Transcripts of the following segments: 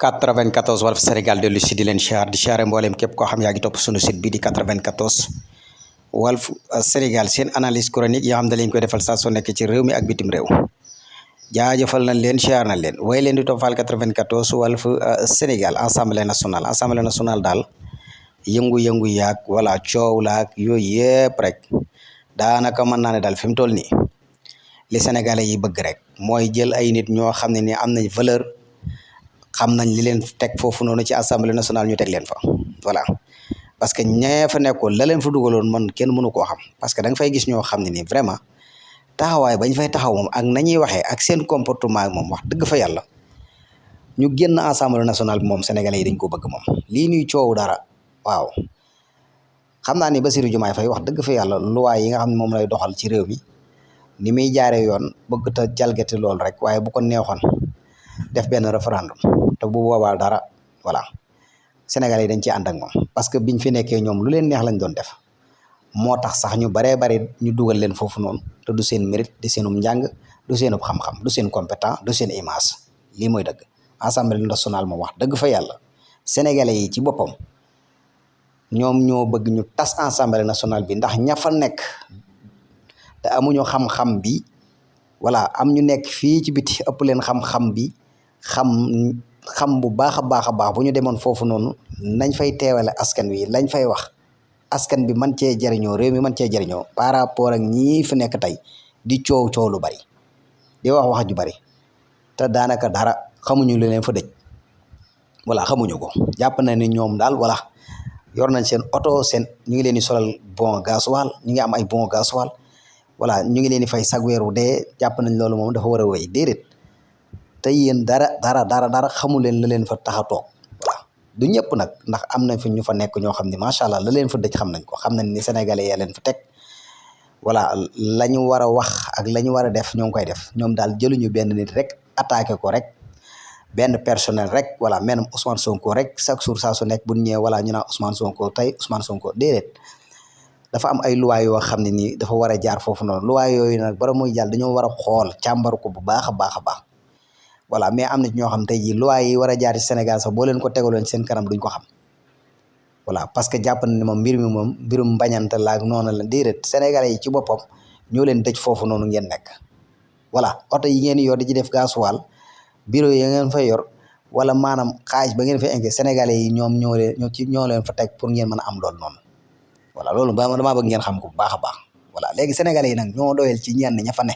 94 Walf Sénégal dellu si di leen siyaar di siyaare mbooleem képp koo xam yaa ngi topp sunu site bi di 94 Walf Sénégal seen analyse chronique yoo xam ne leen koy defal saa su nekk ci réew mi ak bitim réew jaajëfal nañ leen siyaar nañ leen way leen di toppal 94 Walf Sénégal assemblée nationale daal yëngu-yëngu yaag wala coow laag yooyu yëpp rek daanaka mën naa ne daal fi mu toll nii li sénégalais yi bëgg rek mooy jël ay nit ñoo xam ne ni am nañ valeur xam nañ li leen teg foofu noonu ci assemblée nationale ñu teg leen fa voilà parce que ñee fa nekkoon la leen fa dugaloon man kenn mënu koo xam parce que da nga fay gis ñoo xam ne nii vraiment taxawaay bañ fay taxaw moom ak nañuy waxee ak seen comportement moom wax dëgg fa yàlla ñu génn assemblée nationale bi moom sénégalais yi dañ ko bëgg moom lii ñuy coow dara waaw xam naa ni Bassirou Diomaye Faye wax dëgg fa yàlla loi yi nga xam ne moom lay doxal ci réew mi ni muy jaaree yoon bëgg ta jalgati loolu rek waaye bu ko neexoon def benn référendum te bu boobaa dara voilà Sénégal yi dañ ci ànd ak moom parce que biñ fi nekkee ñoom lu leen neex lañ doon def moo tax sax ñu baree bari ñu dugal leen foofu noonu te du seen mérite di seenum njàng du seenub xam-xam du seen compétent du seen image lii mooy dëgg assemblée nationale moom wax dëgg fa yàlla sénégalais yi ci boppam ñoom ñoo bëgg ñu tas assemblée nationale bi ndax ña fa nekk te amuñu xam-xam bi voilà am ñu nekk fii ci biti ëpp leen xam-xam bi xam bu baax a baax bu ñu demoon foofu noonu nañ fay teewale askan wi lañ fay wax askan bi man cee jëriñoo réew mi man cee jëriñoo par rapport ak ñii fi nekk tey di coow lu bari di wax ju bari te daanaka dara xamuñu lu leen fa dëj voilà xamuñu ko jàpp na ni ñoom daal voilà yor nañ seen oto seen ñu ngi leen di solal bon gasoil ñu ngi am ay bon gasoil voilà ñu ngi leen di fay sag weeru dee jàpp nañ loolu moom dafa war a wéy déedéet te yéen dara xamu leen la leen fa tax a toog voilà du ñëpp nag ndax am na fi ñu fa nekk ñoo xam ne macha allah la leen fa dëj xam nañ ko xam nañ ni sénégalais ya leen fa teg voilà la ñu war a wax ak la ñu war a def ñoo ngi koy def ñoom daal jëluñu benn nit rek attaqué ko rek benn personnel rek voilà même Ousmane Sonko rek chaque jour saa su nekk bu ñu ñëwee voilà ñu naan Ousmane Sonko tey Ousmane Sonko déedéet. dafa am ay loi yoo xam ne nii dafa war a jaar foofu noonu loi yooyu nag bara muy jàll dañoo war a xool càmbar ko bu baax a baax voilà mais am na ci ñoo xam tey jii loi yi war a jaar ci Sénégal sax boo leen ko tegaloon seen kanam duñ ko xam voilà parce que jàpp na ni moom mbir mi moom mbirum bañante laag noonu la déedéet sénégalais yi ci boppam ñoo leen dëj foofu noonu ngeen nekk voilà oto yi ngeen yor di ci def gasoil bureau yi ngeen fa yor wala maanaam xaaj ba ngeen fa inke sénégalais yi ñoom ñoo leen fa teg pour ngeen mën a am loolu noonu voilà loolu damaa bëgg ngeen xam ko bu baax a baax voilà léegi sénégalais yi nag ñoo doyal ci ñenn ña fa ne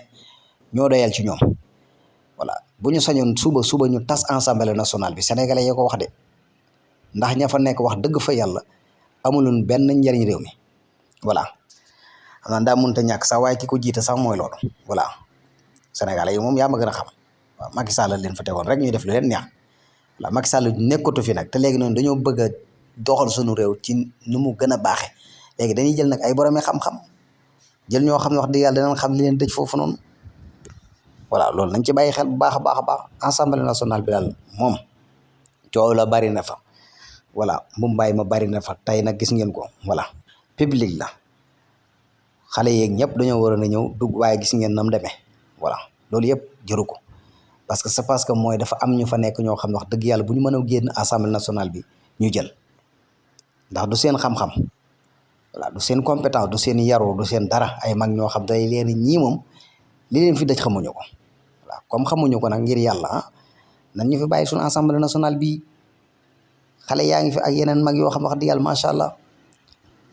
ñoo doyal ci ñoom voilà bu ñu sañoon suba ñu tas assemblée nationale bi sénégalais yi ko wax de ndax ña fa nekk wax dëgg fa yàlla amuloon benn njariñ réew mi voilà xam naa daa mënut a ñàkk sax waaye ki ko jiite sax mooy loolu voilà sénégalais yi moom yaa ma gën a xam waaw Macky Sall leen fa tegoon rek ñuy def lu leen neex voilà Macky Sall nekkatu fi nag te léegi noonu dañoo bëgg a doxal suñu réew ci nu mu gën a baaxee léegi dañuy jël nag ay boroomi xam-xam jël ñoo xam ne wax dëgg yàlla dinañ xam li leen dëj foofu noonu voilà loolu nañ ci bàyyi xel bu baax a baax assemblée nationale bi daal moom coow la bari na fa voilà mbumbaay ma bari na fa tey nag gis ngeen ko voilà public la xale yeeg ñëpp dañoo waroon a ñëw dugg waaye gis ngeen nam demee voilà loolu yëpp jëru ko parce que c'est parce que mooy dafa am ñu fa nekk ñoo xam ne wax dëgg yàlla bu ñu mën a génn assemblée nationale bi ñu jël ndax du seen xam-xam voilà du seen compétence du seen yaru du seen dara ay mag ñoo xam day leen ñii moom li leen fi daj xamuñu ko voilà comme xamuñu ko nag ngir yàlla nan ñu fi bàyyi suñu assemblée nationale bi xale yaa ngi fi ak yeneen mag yoo xam wax dëgg yàlla macha allah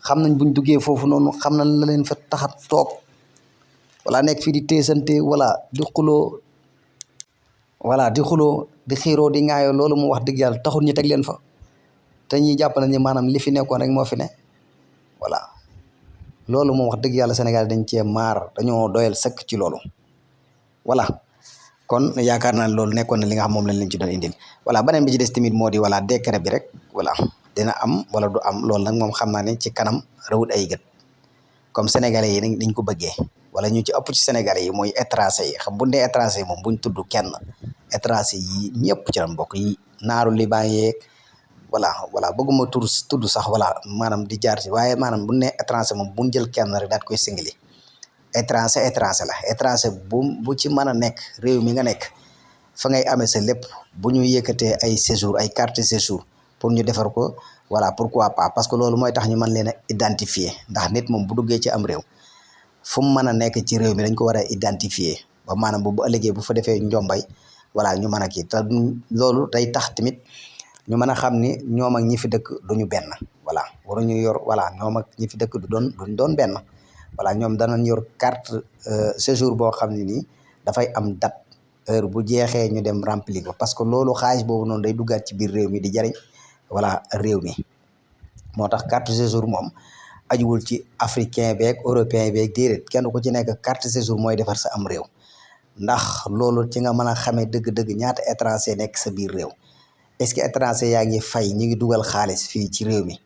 xam nañ buñ duggee foofu noonu xam nañ la leen fa tax a toog wala nekk fii di teesante wala di xuloo di xiiroo di ŋaayoo loolu mu wax dëgg yàlla taxul ñu teg leen fa te ñi jàpp nañ ni maanaam li fi nekkoon rek moo fi ne voilà loolu moom wax dëgg yàlla Sénégal dañ cee maar dañoo doyal sëkk ci loolu voilà kon yaakaar naa ne loolu nekkoon na li nga xam moom lañ leen ci doon indil voilà beneen bi ci des tamit moo di voilà décret bi rek voilà dina am wala du am loolu nag moom xam naa ne ci kanam rawut ay gët comme sénégalais yi dañ ko bëggee wala ñu ci ëpp ci sénégalais yi mooy étranger yi xam bu ne étranger yi moom buñ tudd kenn étranger yi ñëpp ci lañ bokk yi naaru liban yeeg voilà bëgguma tudd sax voilà maanaam di jaar ci waaye maanaam bu ne étranger moom buñ jël kenn rek daat koy singili étranger la étranger bu ci mën a nekk réew mi nga nekk fa ngay amee sa lépp bu ñu yëkkatee ay séjour ay carte séjour pour ñu defar ko voilà pourquoi pas parce que loolu mooy tax ñu mën leen a identifier ndax nit moom bu duggee ci am réew fu mu mën a nekk ci réew mi dañ ko war a identifier ba maanaam bu ëllëgee bu fa defee njombay voilà ñu mën a kii te loolu day tax tamit ñu mën a xam ni ñoom ak ñi fi dëkk duñu benn voilà waruñu yor voilà ñoom ak ñi fi dëkk duñ doon benn voilà ñoom danañ yor carte séjour boo xam ne nii dafay am date heure bu jeexee ñu dem remplir ko parce que loolu xaalis boobu noonu day duggaat ci biir réew mi di jariñ voilà réew mi moo tax carte séjour moom ajuwul ci africain beeg européen beeg déedéet kenn ku ci nekk carte séjour mooy defar sa am réew ndax loolu ci nga mën a xamee dëgg-dëgg ñaata étranger nekk sa biir réew est-ce que étranger yaa ngi fay ñu ngi dugal xaalis fii ci réew mi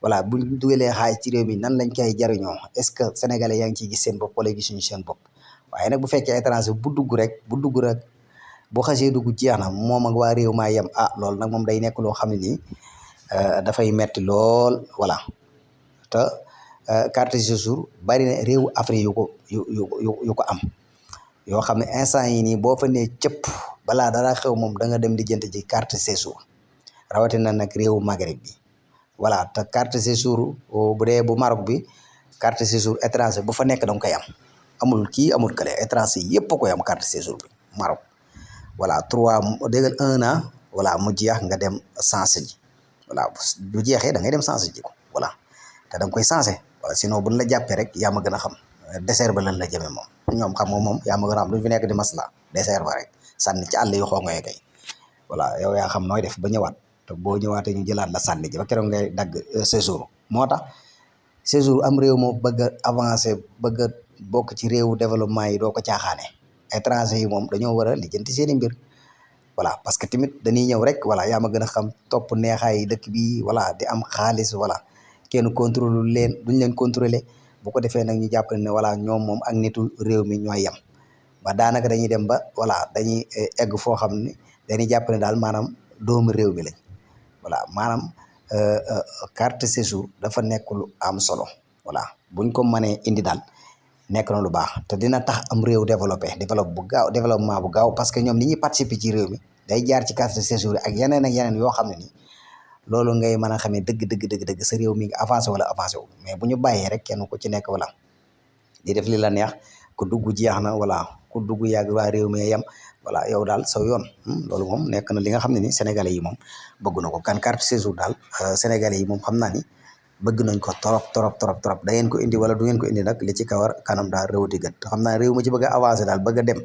voilà buñ dugalee xaalis ci réew mi nan lañ koy jariñoo est-ce que sénégalais yaa ngi ciy gis seen bopp wala gisuñu seen bopp waaye nag bu fekkee étranger bu dugg rek bu xasee dugg jeex na moom ak waa réew maa yem loolu nag moom day nekk loo xam ne nii dafay metti lool voilà te carte séjour bari na réewu Afrique yu ko am yoo xam ne instant yi nii boo fa nee cëpp balaa dara xew moom da nga dem di jënd ji carte séjour rawatina nag réewu Maghreb bi voilà te carte séjour bu dee bu Maroc bi carte séjour étranger bu fa nekk danga koy am amul kii amul kële étranger yëpp a koy am carte séjour bi Maroc voilà 1 an voilà mu jeex nga dem changé ji voilà bu jeexee da ngay dem changé ji ko voilà te da nga koy changé voilà sinon buñ la jàppee rek yaa ma gën a xam désert ba lan la jëmee moom ñoom xam nga moom yaa ma gën a xam duñ fi nekk di masla désert ba rek sànni ci àll yu xongoye kay voilà yow yaa xam nooy def ba ñëwaat te boo ñëwaatee ñu jëlaat la sànni ji ba keroog ngay dagg séjour moo tax séjour am réew moo bëgg a avancé bëgg a bokk ci réewu développement yi doo ko caaxaane étranger yi moom dañoo war a lijjanti seen i mbir voilà parce que tamit dañuy ñëw rek voilà yaa ma gën a xam topp neexaay dëkk bi voilà di am xaalis voilà kenn contrôle leen duñ leen contrôler bu ko defee nag ñu jàpp ne voilà ñoom moom ak nitu réew mi ñooy yem ba daanaka dañuy dem ba voilà dañuy egg foo xam ne dañuy jàpp ne daal maanaam doomu réew mi lañ voilà maanaam carte séjour dafa nekk lu am solo voilà buñ ko mënee indi daal nekk na lu baax te dina tax am réew développement bu gaaw parce que ñoom ni ñuy participer ci réew mi day jaar ci carte séjour ak yeneen yoo xam ne nii loolu ngay mën a xamee dëgg sa réew mi ngi avancé wala avancé wu mais bu ñu bàyyee rek kenn ku ci nekk voilà di def li la neex ku dugg jeex na voilà ku dugg yàgg waa réew mi yem voilà yow daal sa yoon loolu moom nekk na li nga xam ne ni sénégalais yi moom bëgg na ko kan carte séjour daal sénégalais yi moom xam naa ni bëgg nañ ko trop da ngeen ko indi wala du ngeen ko indi nag li ci kawar kanam daal réew di gët te xam naa réew ma ci bëgg a avancé daal bëgg a dem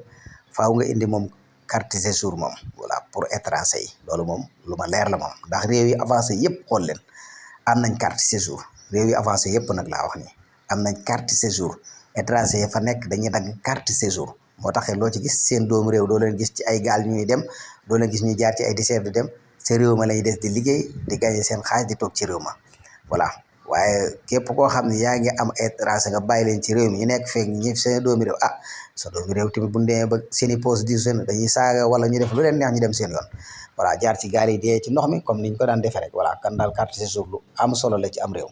faaw nga indi moom carte séjour moom voilà pour étranger yi loolu moom lu ma leer la moom ndax réew yi avancé yëpp xool leen am nañ carte séjour réew yi avancé yëpp nag laa wax ni am nañ carte séjour étranger yi fa nekk dañuy dagg carte séjour moo tax loo ci gis seen doomu réew doo leen gis ci ay gaal ñuy dem doo leen gis ñuy jaar ci ay désert di dem seen réew ma lañuy des di liggéey di gagné seen xaalis di toog ci réew ma voilà waaye képp koo xam ne yaa ngi am étranger nga bàyyi leen ci réew mi ñu nekk feek ñi seen doomi réew sa doomi réew tamit bu ñu demee ba seen i poste di seen dañuy saaga wala ñu def lu leen neex ñu dem seen yoon voilà jaar ci gaal yi dee ci ndox mi comme niñ ko daan defee rek voilà kan daal carte séjour lu am solo la ci am réew